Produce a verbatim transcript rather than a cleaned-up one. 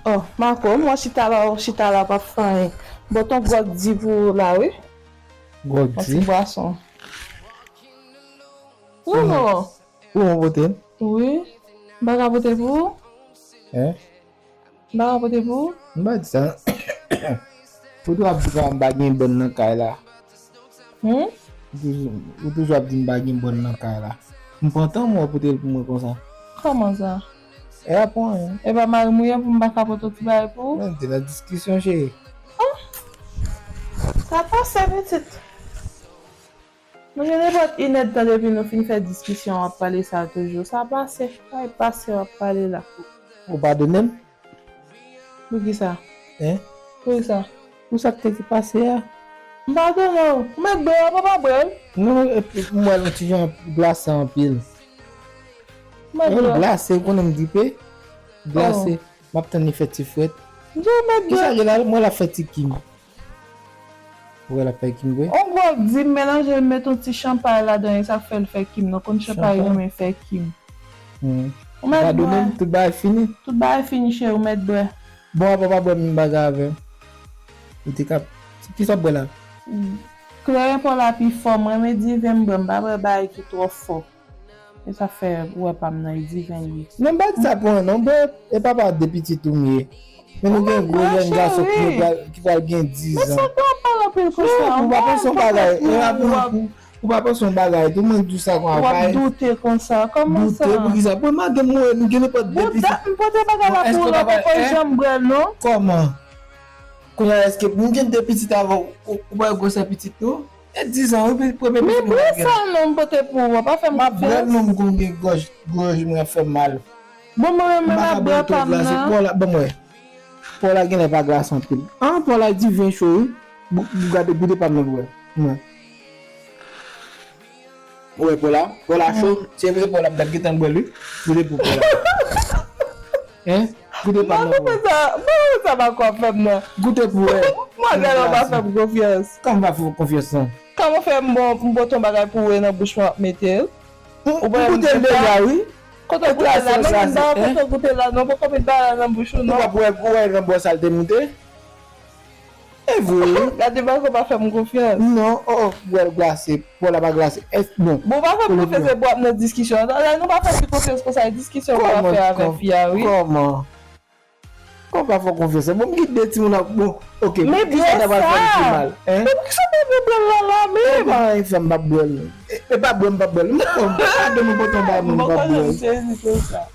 Oh, Marco, m wè chita la, w chita la, w p ap fè anyen. Bò ton gwòg di pou ou la, wi. Gwòg di? Yon ti bwason. Wi, non. Ou mwen pote l? Wi. M pa ka pote pou ou? Hein? M pa ka pote pou ou? M pa di sa. Ou toujou ap di m pa gen bòn nan kay la. Hmm? Ou toujou, ou toujou ap di m pa gen bòn nan kay la. M pran tan mwen pote l pou mwen konsa. Kòman sa? E a pon anyen. E pa mari m ou ye pou m pa ka pote yon ti bagay pou ou? Men, te nan diskisyon, cheri. Oh! Sa pase, pitit. Mwen gen nenpòt inèdtan depi nou fin fè diskisyon, w ap pale sa toujou. Sa pase, sa e pase w ap pale la. Ou padone m? Poukisa? Hein? Poukisa? Pou sa k te pase a? M padone w. Ou mèt bwè, w pa pa bwè l. Non, epi m wè l yon ti jan glase anpil. M mèt bwè. Glase, ou konnen m gripe. Glase. Oh. M ap tann li fè ti frèt. Di w mèt bwè. Kisa gen la? M wè l ap fè ti kim. Ou wè l ap fè kim vre? On gwòg di m melanje l met yon ti chanpay ladan, e sa k fè l fè kim. Non, konn chanpay renmen fè kim. Hmm. Ou mèt bwè. Padone m, tout bagay fini. Tout bagay fini, cheri, ou mèt bwè. Bon, apa pa bwè menm bagay avè m. Ou te ka, kisa w ap bwè la? Kleren pa w la pi fò, mwen renmen diven m bwè, m pa bwè bagay ki twò fò. E sa fè ou wè pa m nan, e diven li ye. Non, m pa di sa pou anyen non, bwè, e papa de pitit ou m ye. Men nou gen gwo jèn gason ki pral, ki pral gen diz an. Men sa k w ap pale anpil konsa? Ou pa panse yon bagay, e pa pou, pou Ou pa panse yon bagay tou, mwen di w sa konsa. W ap doute konsa, kòman sa? Doute pou kisa? Bon, madanm mwen, nou gen nenpòt de pitit. M pote bagay la pou ou, non, poko janm bwè l, non. Kòman? Kounye a, èske m gen de pitit avè w, ou, ou pa gwosè pitit tou? E diz an, wi, premye pitit mwen gen. Men bwè sa non, m pote pou ou, w pa fè m konfyans. M ap bwè l non, m konn gen gòj, gòj mwen ap fè m mal. Bon, mwen menm, m ap bwè pa m nan. Bon, mwen. Pò la genlè pa glase anpil. An, pò la diven cho, wi. Gade, goute pa m nan pou wè. Mwen. Ou wè pò la? Pò la cho? Se vre pò la, m t ap gentan bwè l, wi. Goute pou pò la. Hein? Goute pa m nan pou wè. Mwen konprann sa, mwen konprann sa pa kwè fè m nan. Goute pou wè. Mwen gade w pa fè m konfyans. Kòman m pa fè w konfyans lan? Kòman fè m bon, m pote yon bagay pou ou e nan bouch mwen w ap mete l? Ou pa goute l deja, wi. Kote w goute l la? Men m pa kote w goute l la, non, poko met bagay la nan bouch ou, non. Ou pa wè, ou wè nan bò sa l te moute? E vre, wi. Gade, Marco pa fè m konfyans. Non, oh, oh, bwè l glase, bwè la pa glase. Èske, bon. Bon, pa fè m konfyans, se bwè ap nan diskisyon. Atò, lè nou pa fè fi konfyans konsa, e diskisyon pou w ap fè avèk fi a, wi. Kòman? Kòman pa fè w konfyans? Bon, m gen de timoun ap, bon, ok. Men bwè sa. Kisa ta pral fè m pi mal, hein? Men poukisa w pa vle bwè l la, la, menm? E pa anyen k fè m p ap bwè l. E, e pa bwè m p ap bwè l. M pa, m pa de m pote yon bagay pou m p ap bwè l. M pa konnen m sezi konsa.